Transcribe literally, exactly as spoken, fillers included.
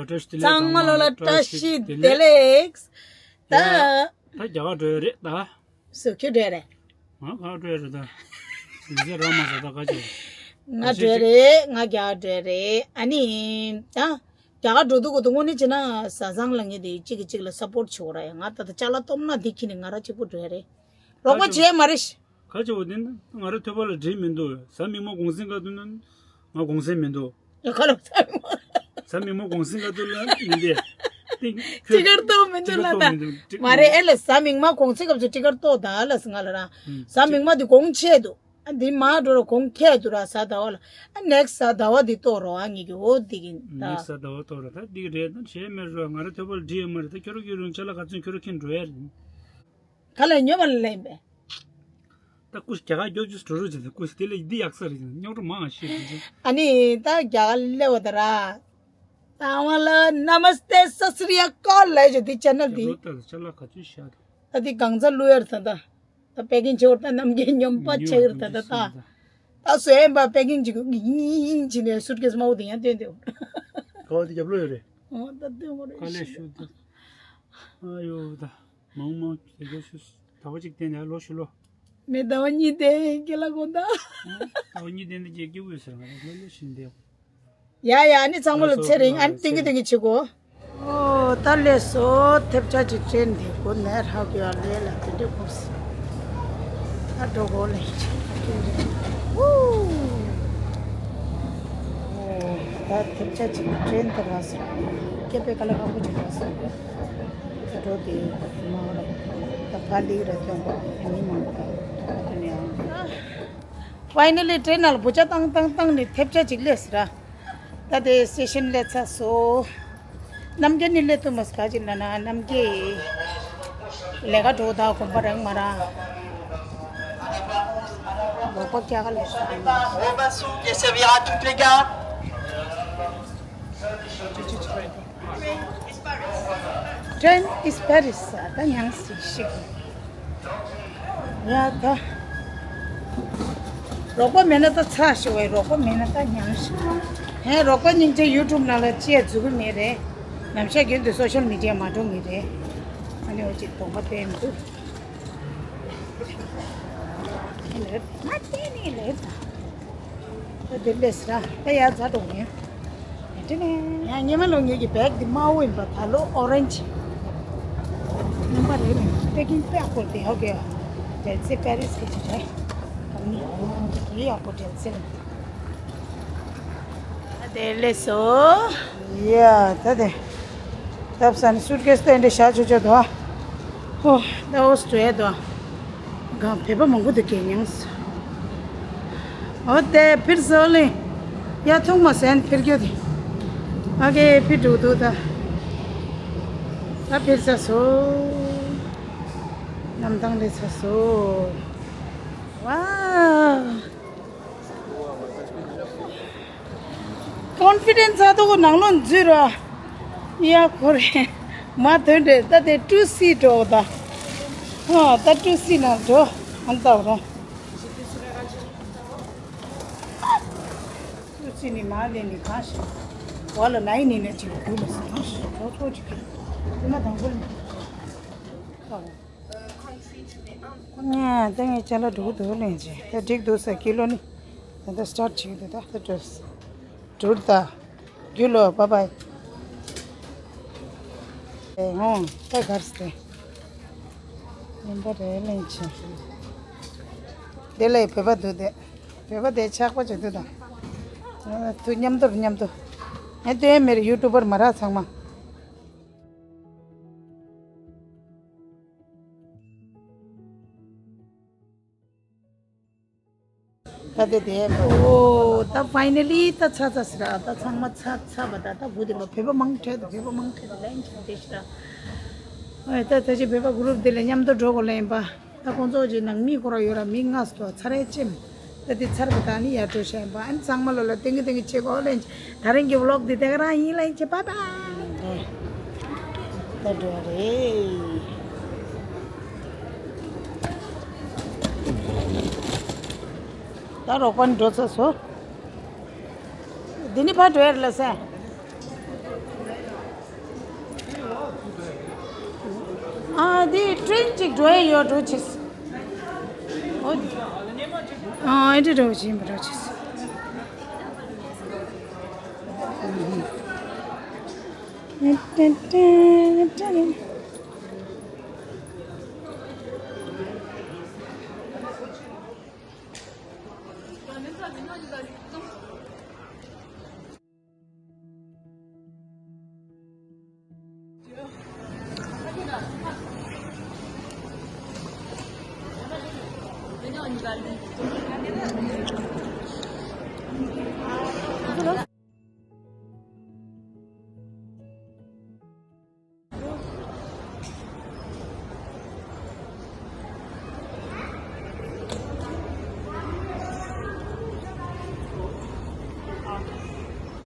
བཀྲ་ཤིས་བདེ་ལེགས། ཚང་མ་ལོ་ལ་བཀྲ་ཤིས་བདེ་ལེགས། ད། ད་རྒྱ་གར་འགྲོ་ཡ་རེད་ད། སུ་ཁྱོད་འགྲོ་ཡ་རེད། ང་ག་འགྲོ་ཡ་རེད་ད། ཡིན་ཚད་རང་མ་ཟ་ད་ག་ཅིག་ང་འགྲོ་ཡ་རེད། ང་རྒྱ་གར་འགྲོ་ཡ་རེད། ཨ་ནི། ད། རྒྱ་གར་འགྲོ་དུས་གོ་དུས་དངོས་གནས་བྱས་ན་བཟའ་ཚང་ལ་ངེས་དེ་གཅིག་གིས་གཅིག་ལ་སབ་པོར་བྱེད་དགོས་ར་ཡ། ང་ད་ལྟ་ཅ་ལག་སྟོབས་ན་འདི་ཁྱེར་ནས་ང་ར་གཅིག་པུ་འགྲོ་ཡ་རེད། རོགས་པ་བྱེད་ཡ་མ་རེད། ག་ཅི་བ་དེ་ན་ང་ར་ཐོས་པ་ལ་འགྲིག་མི་འདུག་བཟའ་མིག་མ་གུང་སེང་ག་དུས་ན་ང་གུང་སེང་མི་འདུག་ཡ་ཁ་ལ་བཟའ་མིག་མ། བཟའ་མིག་མ་གུང་སེང་ག་དུས་ལ་མི་འདུག་ཊི་ཀར་ཏོག་མི་འདུག་ལ་ད། མ་རེད་ཨེ་ལ་བཟའ་མིག་མ་གུང་སེང་སྐབས་སུ་ཊི་ཀར་ཏོག་ད་ལ་སི་ང་ལ་ར། བཟའ་མིག་མ་དེ་གུང་ཆེ་འདུག་ཨ་འདི་མ་འགྲོ་ར་གུང་ཁྱེད་དུ་ར་ཟ་ཟླ་བ་ལ། ཨ་ནེག་སི་ཟ་ཟླ་བ་འདི་གཏོར་རོགས་ཨ་ངེད་ཀྱི་འོ་འདི་གི་ད། ནེག་སི་ཟ་ཟླ་བ་གཏོར་ར་ད་འདི་གི་རེད་ད་བྱས་མེད་རོགས་ང་ར་ཐོས་པ་ལ་འགྲིག་ཡོད་མ་རེད་ད་ཁྱོད་ར་ཁྱོད་རང་ཅ་ལག་ག་ཚོད་ཁྱོད་ར་ཁྱེར་འགྲོ་ཡ་རེད། ག་ལ་ཉོ་བ་ལ་ལེན་པས། ད་སྐུ་རྒྱ་གར་སྐྱོ་ཅུས་འགྲོ་རུ་ཅི་ད་སྐུ་དེ་ལ་འདི་ཡག་ས་རེད་རྙོག་དྲ་མང་ཤེས་རེད། ཨ་ནི་ད་རྒྱ་གར་སླེབས་པ་ད་ར། ད་ཝང་ལ་ནམ་སྟེ་སྟ་སི་རི་ཨ་ཀཱལ་ལ་ཡོད་འདི་ཅེ་ནལ་འདི། ལོ་ལྟར་ཅ་ལག་ག་ཚོད་བཞག་འདུག་ད་འདི་གང་ཚ་ལུ་ཡར་ད་ད། ད་པེ་ཀིང་ཆེ་བར་ད་ནམ་རྒྱལ་སྙོམས་པ་ཆེ་གིར་ད་ད་ད། ད་སོ་ཡན་པ་པེ་ཀིང་ཅིག་གིས་ཡིན་ཡིན་བྱིན་ནས་སུཊ་ཀེས་མང་པོ་དེ་ཡང་སྟོན་དེ། ག་བ་འདི་རྒྱབ་ལོ་ཡོད་རེད། ཨོ་ད་སྟོན་དགོས་རེད། དཀའ་ལས་ཤུ་ད། ཨ་ཡོ་ད། མང་མང་དེ་ག་ཤུ། ཟླ་བ་གཅིག་བསྟན་ནས་ལོ་ཤུ་ལོ། མེ་ཟླ་བ་གཉིས་བསྟན་ཡིན་ཀེ་ལ་གོ་ད། ཟླ་བ་གཉིས་བསྟན་ནས་སྐྱེ་སྐྱེ་བོས་ཟེར་ང་ལ་ལོ་ལོ་བཞིན་བསྟན། ཡ་ཡ་ཨ་ནི་ཚང་མ་ལ་ཚེ་རིང་ཨ་ནི་ཏིང་གི་ཏིང་གི་བྱེད་གོ། ཨོ་ད་ལས་སོ་ཐེབས་ཆ་ཅིག་དྲན་དེ་གོ་ནས་ཧ་གི་ཡ་ལས་ལ་དེ་འདྲ་གོ་སི། ཨ་འགྲོ་གོ་ལས་ཅི་ཨུ། ཨོ་ད་ཐེབས་ཆ་ཅིག་དྲན་དེ་ར་སོ། སྐད་པའི་ཀ་ལ་ཁ་པོ་ཅིག་ར་སོ། འགྲོ་དེ་མ་ར། ད་ཕ་ལི་ར་ཀྱོང་པ་ཨ་ནི་མང་པོ་ད་ཨ་ནི་ཨང་། ཕའི་ནལ་ལི་ཊེན་ནལ་བུ་ཆ་བཏང་བཏང་བཏང་ནས་ཐེབས་ཆ་གཅིག་སླེབས་སི་ར། ད་དེ་སི་ཊེ་ཤན་སླེབས་ཚར་སོང་། རྣམ་རྒྱལ་ནི་སླེབས་ཐུབ་མ་སི་ག་ཅིག་ལ་ན་རྣམ་རྒྱལ། ལས་ཀ་འགྲོ་ད་གོམ་པ་རང་མ་ར། ལོག་པ་སྐྱ་ཀ་ལས་སི་ར། Train is Paris. ད་ཉང་སི་ཤིག་ཡ་ད། རོགས་པ་མེད་ན་ད་ཚ་ཞིག་བས་རོགས་པ་མེད་ན་ད་ཉང་ཞིག་ཧེ་རོགས་པ་སྙིང་རྗེ་ཡུ་ཊུབ་ནང་ལ་ཅི་ཡ་འཛུལ་གི་མེད་རེད། ནམ་ཞག་རྒྱུན་དུ་སོ་ཤལ་མི་ཌི་ཡ་མ་འགྲོ་ངེས་རེད། ཨ་ནི་འོ་ཅིག་གདོང་པ་བསྟན་མི་འདུག་ལེབ། ང་བལྟས་ནས་ལེབ་དང་། ད་འདིར་སླེབས་སི་ར། ད་ཡར་འཛེག་འགྲོ་གི་ཡིན། དེ་ནས་ཡང་སྔོན་མ་ལོ་ངེད་ཀྱི་བེག་འདི་དམར་པོ་ཡིན་པ་ད་ལོ་ཨོ་རེན་ཇི། རྣམ་པ་རེད་ནས་པེ་ཀིང་དཔེ་ཡག་པོ་རེད་ཡོད་གི། འབྲེལ་ཚད་པེ་རིས་གི་ཅིག་རེད། ད་ནི་དེ་ཡག་པོ་འབྲེལ་ཚད་རེད། ད་དེ་སླེབས་སོ། ཡ་ད་དེ། ད་བསམ་ནས་སུཊ་ཀེས་དེ་འདྲ་བཞག་ཆོག་ཆོག་འདུག་ཨ། ཧོ། ད་འོ་སི་ཊོ་ཡ་འདུག་ཨ། གང་བོད་པ་མང་པོ་འདུག་གས་མྱངས་སོ། འོ་དེ་ཕིར་སོ་ལེ། ཡ་ཐུག་མ་སེན་ཕིར་རྒྱུ་དེ། ཨ་ཀེ་ཕིར་འགྲོ་འདུག་ད། ད་ཕིར་ས་སོ། གནམ་ཐང་ལས་ས་སོ། ཝའོ། ཀོན་ཕི་ཌེན་སི་ཚ་ཏོ་གོ་ནང་ལོགས་འཛུལ་ར། ཡ་ཁོ་རེ། མ་ཐོན་འདྲེ་ད་དེ་ཊུ་སི་འགྲོ་ད། ཧ་ད་ཊུ་སི་ནང་འགྲོ། ཨན་ཏའོ་ར། ཊུ་སི་ནི་མ་ལེ་ནི་གང་ཞིག་བ་ལ་ལའི་ནི་ནི་ཅིག་རྒྱུ་ལ་སི་གང་ཞིག་འགྲོ་ཚོ་ཅིག་གི། དེ་མ་དང་པོ་ནི། ངས་ད་ངས་ཅ་ལག་འགྲོ་གི་འདུག་ལེན་ཅེ། ད་འགྲིག་འདུག་ས་ཀི་ལོ་ནི། ད་ད་སི་ཊར་བྱེད་ཀྱི་འདུག་ད་ད་འགྲོ། འགྲུར་ད། རྒྱུ་ལོ་བ་བའི། ཨེ་ཧོ། ད་གར་སྟེ། ཡིན་པ་རེད་ལེན་ཅེ། དེ་ལས་བོད་པ་འདུག་དེ། བོད་པ་དེ་ཆགས་པ་ཅིག་འདུག་ད། ང་ཐུ་མཉམ་དུ་མཉམ་དུ། ངས་ལྟོས་མེད་ཡུ་ཊུབ་པར་མ་རག་ཚང་མ། ད་དེ་དེ། ཨོ་ད་ཕའི་ནལ་ལི་ད་ཚ་ཚ་སི་ར་ད་ཚང་མ་ཚ་ཚ་བ་ད་ད་བུ་དེ་མ་བོད་པ་མང་ཁྲལ་ད་བོད་པ་མང་ཁྲལ་ད་ལན་ཆ་དེ་ཤི་ར། ཨོ་ད་ད་ཅི་བོད་པ་གུ་རུབ་དེ་ལ་མཉམ་དུ་འགྲོ་གོ་ལེན་པ། ད་ཁོང་ཚོ་ཅི་ནང་མི་ཁོ་ར་ཡོད་ར་མི་ལྔ་སུ་ཚར་རེ་ཅིམ། ད་དེ་ཚར་བ་ད་ནི་ཡར་འགྲོ་ཤ་ཡིན་པ་ཨན་ཚང་མ་ལོ་ལ་ཏིང་གི་ཏིང་གི་ཆེ་གོ་ལེན་ཅི། ད་རིང་གི་ཝི་ལོག་འདི་དེ་ག་རང་ཡིན་ལེན་ཅི་བཱའི་བཱའི། ད་འགྲོ་རེད། ད་རོགས་པ་འགྲོ་ཚར་སོ། འདི་ནི་ཕར་འགྲོ་ཡ་རེད་ལ་སེ། གཅིག་འགྲོ་ཡས་ཡོད་འགྲོ་ཆེས། ཨོ། ཨ་འདྲ་འགྲོ་བཞིན་པ་འགྲོ་ཆེས།